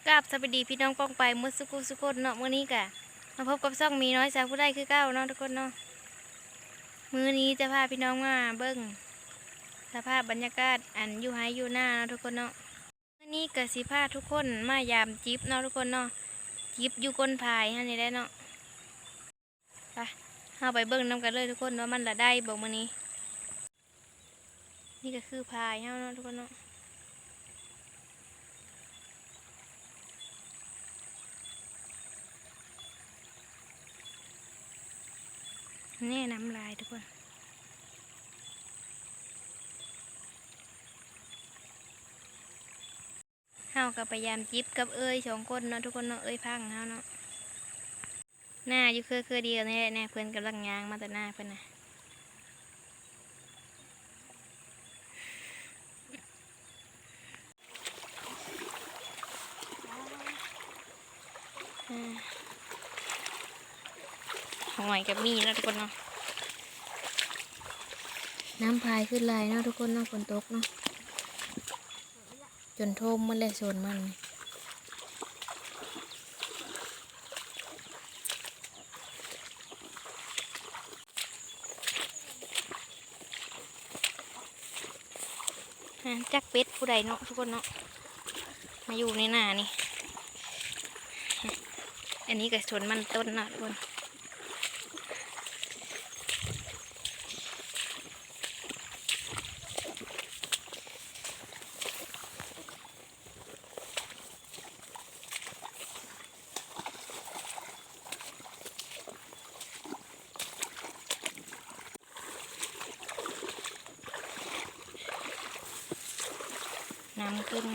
ກາບສະບາຍດີພີ່ນ້ອງປ້ອງປາຍໝົດສູ່ຜູ້ສູ່ຄົນເນາະ. ມື້ນີ້ກະມາພົບກັບຊ່ອງມີນ້ອຍສາວຜູ້ໄດ້ຄືເກົ່າເນາະທຸກຄົນເນາະ. ມື້ນີ້ຈະພາພີ່ນ້ອງມາເບິ່ງສະພາບບັນຍາກາດອັນຢູ່ໄຮ່ຢູ່ນາເນາະທຸກຄົນເນາະ. ມື້ນີ້ກະຊິພາທຸກຄົນມາຢາມຈິບເນາະທຸກຄົນເນາະ. ຈິບຢູ່ກົ້ນພາຍເຮົານີ້ແຫຼະເນາະ. ໄປ ເຮົາໄປເບິ່ງນຳກັນເລີຍທຸກຄົນ ວ່າມັນລະໄດ້ບໍ່ມື້ນີ້. ນີ້ກະຄືພາຍເຮົາເນາະທຸກຄົນເນາະ. ແນ່ ນ້ຳຫຼາຍທຸກຄົນ. ເຮົາກະໄປຢາມຈິບກັບເອື້ອຍສອງຄົນເນາະທຸກຄົນເນາະ, ເອື້ອຍພັງເຮົາເນາະ. ນາຢູ່ເຄືອໆດຽວນີ້ແຫຼະ ແນ່ ເພິ່ນກຳລັງຍ່າງມາແຕ່ນາເພິ່ນນະ. ອາ ຫອຍກະມີເນາະທຸກຄົນເນາະ. ນ້ຳພາຍຂຶ້ນຫຼາຍເນາະທຸກຄົນເນາະ, ຝົນຕົກເນາະ. ຈົນຖ້ວມໝົດແລ້ວສວນມັນນີ້. ຈັກເປັດຜູ້ໃດເນາະທຸກຄົນເນາະ ມາຢູ່ໃນນານີ້. ອັນນີ້ກະສວນມັນຕົ້ນເນາະທຸກຄົນ. ນ້ຳຂຶ້ນ.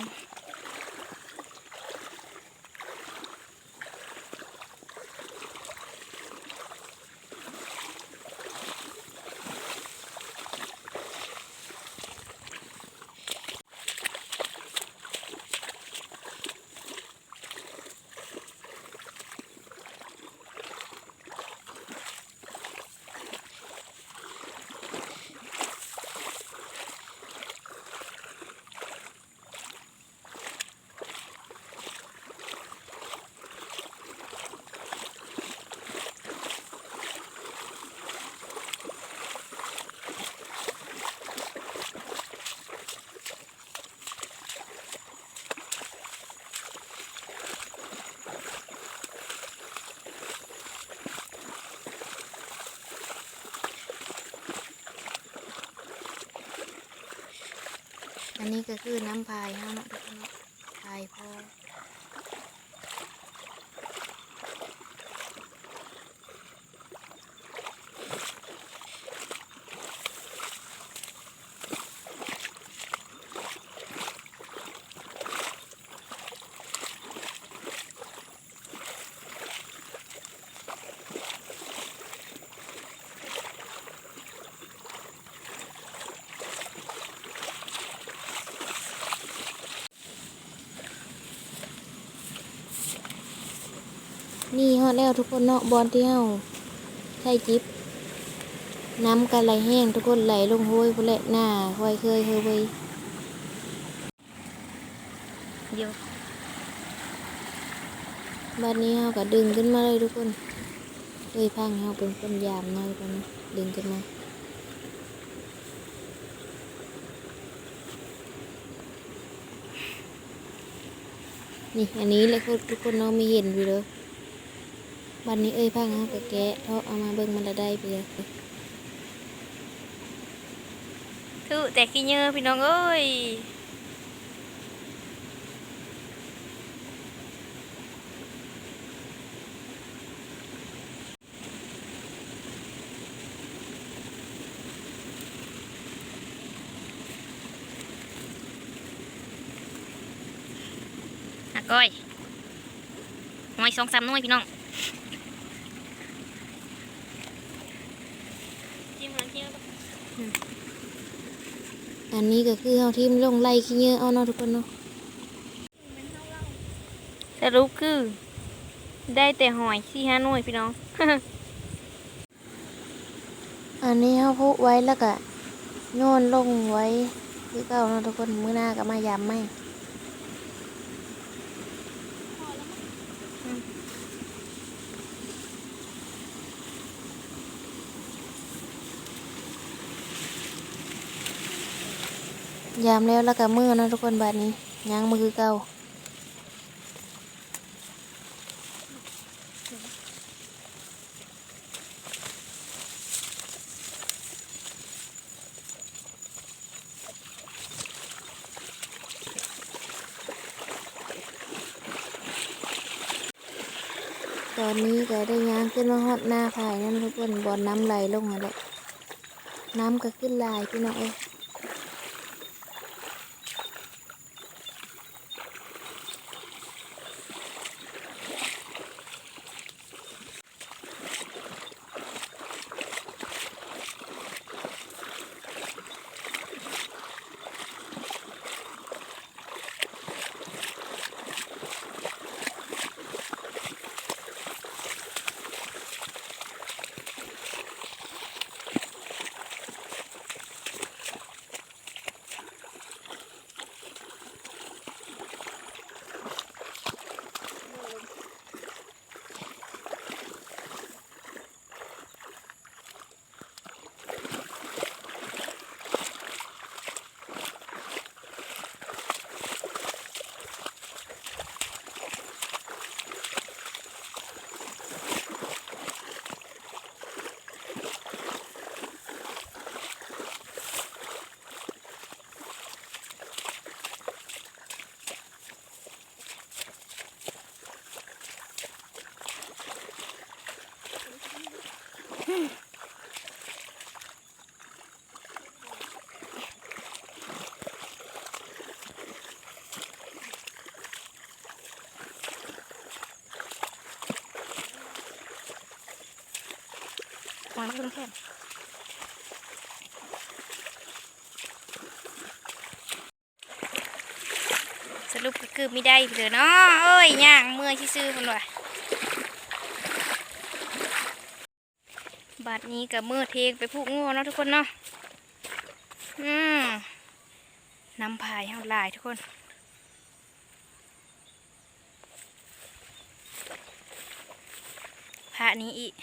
ອັນນີ້ກະຄືນ້ຳພາຍເຮົາເນາະທຸກຄົນເນາະ, ພາຍພໍ. ນີ້ຮອດແລ້ວທຸກຄົນເນາະ ບ່ອນທີ່ເຮົາໃຊ້ຈິບ. ນ້ຳກະໄຫຼແຮງທຸກຄົນ ໄຫຼລົງຫ້ວຍພຸ້ນແຫຼະ ໜ້າຫ້ວຍເຄີຍເຮີເວີຍ. ດຽວ ບາດນີ້ເຮົາກະດຶງຂຶ້ນມາເລີຍທຸກຄົນ. ເອີຍ ພັງເຮົາເປັນຄົນຢາມເນາະທຸກຄົນເນາະ ດຶງຂຶ້ນມາ. ນີ້ ອັນນີ້ແຫຼະທຸກຄົນເນາະ ມີເຫັນຢູ່ເດີ. ບາດນີ້ເອີຍ ພັງເຮົາກະແກະເທາະເອົາມາເບິ່ງ ມັນລະໄດ້ໄປເລີຍ. ຖືແຕ່ຂີ້ເຫຍື້ອພີ່ນ້ອງເອີຍ. ອາກ້ອຍ ຫອຍສອງສາມໜ່ວຍພີ່ນ້ອງ. ອັນນີ້ກະຄືເຮົາຖິ້ມລົງໄລ່ຂີ້ເຫຍື້ອເອົາເນາະທຸກຄົນເນາະ. ສະຫຼຸບຄືໄດ້ແຕ່ຫອຍສີ່ຫ້າໜ່ວຍພີ່ນ້ອງ. ອັນນີ້ເຮົາຜຸໄວ້ລະກະໂຍນລົງໄວ້ຄືເກົ່າເນາະທຸກຄົນ, ມື້ໜ້າກະມາຢາມໃໝ່. ຍາມແລ້ວລະກະເມືອເນາະທຸກຄົນ. ບາດນີ້ຍ່າງມາຄືເກົ່າ. ຕອນນີ້ກະໄດ້ຍ່າງຂຶ້ນມາຮອດໜ້າຜາຍນັ້ນທຸກຄົນ ບ່ອນນ້ຳໄຫຼລົງຫັ້ນແຫຼະ. ນ້ຳກະຂຶ້ນຫຼາຍພີ່ນ້ອງເອີຍ. ວາງເທິງແຄມ. ສະຫຼຸບກະຄືມີໄດ້ເດີເນາະ. ໂອ້ຍ ຍ່າງເມື່ອຍຊື່ໆ ເພິ່ນວ່າ. ບາດນີ້ກະເມືອເທງໄປຜູກງົວເນາະທຸກຄົນເນາະ. ອືມ ນ້ຳພາຍເຮົາຫຼາຍທຸກຄົນ. ພະນີ້ອີກ